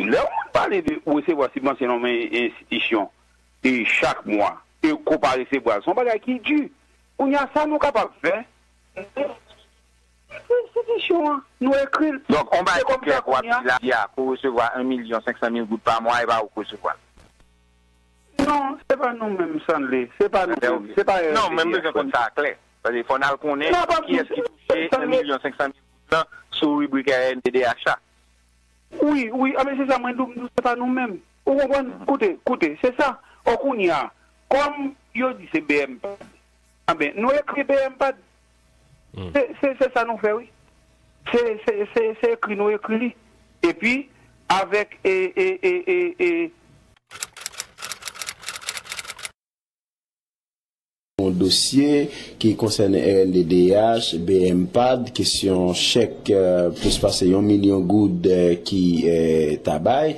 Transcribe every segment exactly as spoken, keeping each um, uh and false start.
Lè yon moun pale de ou resevwa sibvansyon nan men enstitisyon e chak mwa, e ou pa resevwa l, se yon bagay ki di. Kounye a, sa nou kapab fè, enstitisyon an, nou ekri l. Donk, on bagay ki klè k w ap di la, di a, pou w resevwa yon milyon senk san mil goud pa mwa, e pa ou k resevwa l. Non, se pa nou menm, Stanley. Se pa nou menm. Se pa R N D D H. Non, men m bezwen konn sa klè. Paske fò n al konnen kiyès ki touche yon milyon senk san mil goud lan sou ribrik R N D D H la. Wi, wi, anben se sa mwen di w, m di w se pa nou menm. Ou konprann? Koute, koute, se sa. O kounye a, kòm yo di se B M P, anben, nou ekri B M P. Se, se, se sa nou fè, wi. Se, se, se, se ekri nou ekri li. Epi, avèk, e, e, e, e, e, yon dosye ki konsène R N D D H, B M PAD, kesyon chèk, eh, plis pase yon milyon goud, eh, ki, eh, ta bay.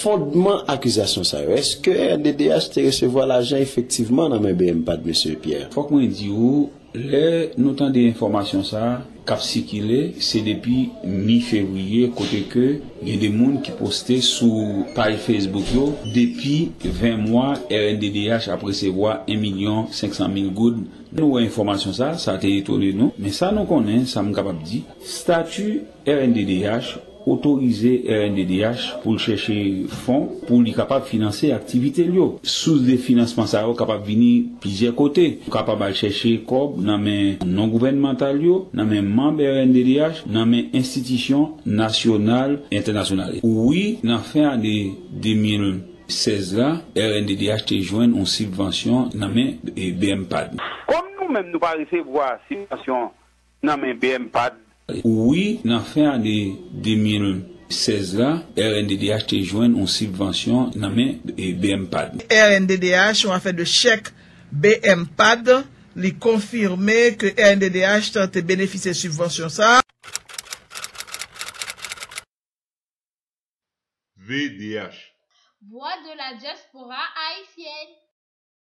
Fondman akizasyon sa yo, èske R N D D H te resevwa lajan efektivman nan men B M PAD, mesye Pierre? Fòk mwen di w, lè nou tande enfòmasyon sa a k ap sikile, se depi mi fevriye, kote ke gen de moun ki poste sou paj Facebook yo, depi ven mwa, R N D D H ap resevwa yon milyon senk san mil goud. Nou wè enfòmasyon sa a, sa te etone nou. Men sa nou konnen, sa m kapab di, stati R N D D H otorize R N D D H pou l chèche fon pou li kapab finanse aktivite l yo. Sous de finansman sa yo kapab vini plizyè kote. Ou kapab al chèche kòb nan men non gouvènmantal yo, nan men manm R N D D H, nan men enstitisyon nasyonal, entènasyonal. Wi, nan fen ane de mil sèz la, R N D D H te jwenn yon sibvansyon nan men, e, B M PAD. Kòm nou menm nou pa resevwa sibvansyon nan men B M PAD. Wi, nan fen ane de mil sèz la, R N D D H te jwenn yon sibvansyon nan men, e, B M PAD. R N D D H, yon afè de chèk B M PAD, li konfime ke R N D D H te benefisye sibvansyon sa a. V D H. Voix de la diaspora haïtienne.